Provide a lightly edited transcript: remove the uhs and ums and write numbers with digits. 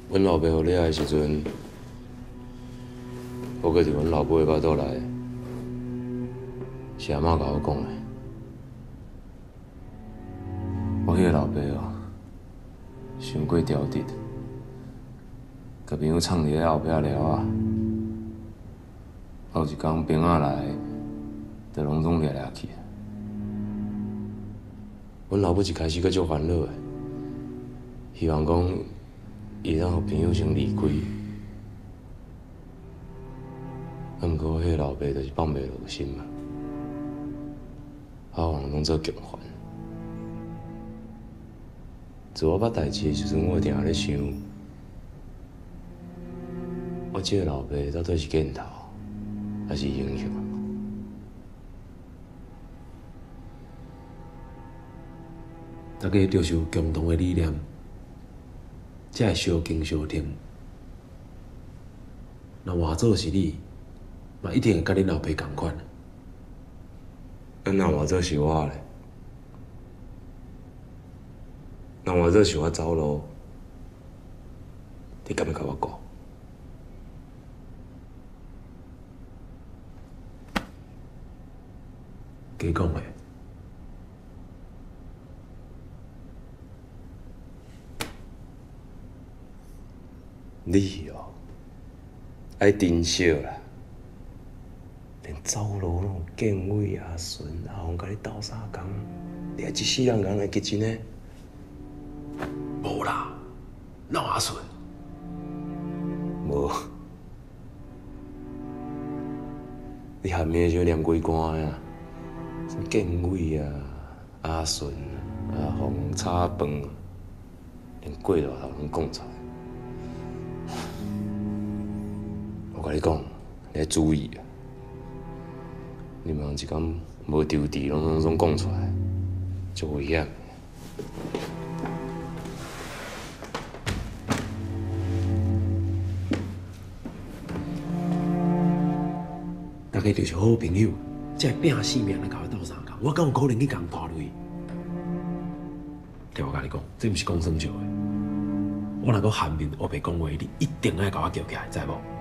阮老爸予掠的时阵，我阁伫阮老母的腹肚内，是阿嬷共我讲的。我彼个老爸哦，伤过调直，共朋友藏伫咧后壁聊啊。有一工兵仔来，就拢总掠掠去。阮老母一开始阁足烦恼的，希望讲伊会当予朋友先离开。啊，毋过彼个老爸就是放袂落心嘛，啊，予人当做强犯。自我捌代志的时阵，我定定咧想，我这个老爸到底是箭头，还是英雄？大家就是有共同的理念，才会相敬相挺。若换做是你，嘛一定会佮恁老爸仝款。啊，若换做是我咧？若换做是我走路，你敢会共我顾？加讲的。你哦，爱珍惜啦，连走路拢有建伟、阿顺、阿凤共你斗相共，你爱一世人共人会记真的？无啦，哪有阿顺？无。你下面时念几关啊？什么建伟啊、阿顺、阿凤炒饭，连过大头拢讲出来。我共你讲，你爱注意啊！你毋通一工无抽挲，拢拢总讲出来，足危险。大家就是好朋友，才会拼性命来共我斗相共。我敢有可能去共拖累？听我共你讲，这毋是讲耍笑的。我若阁含面乌白讲话，你一定爱共我叫起来，知无？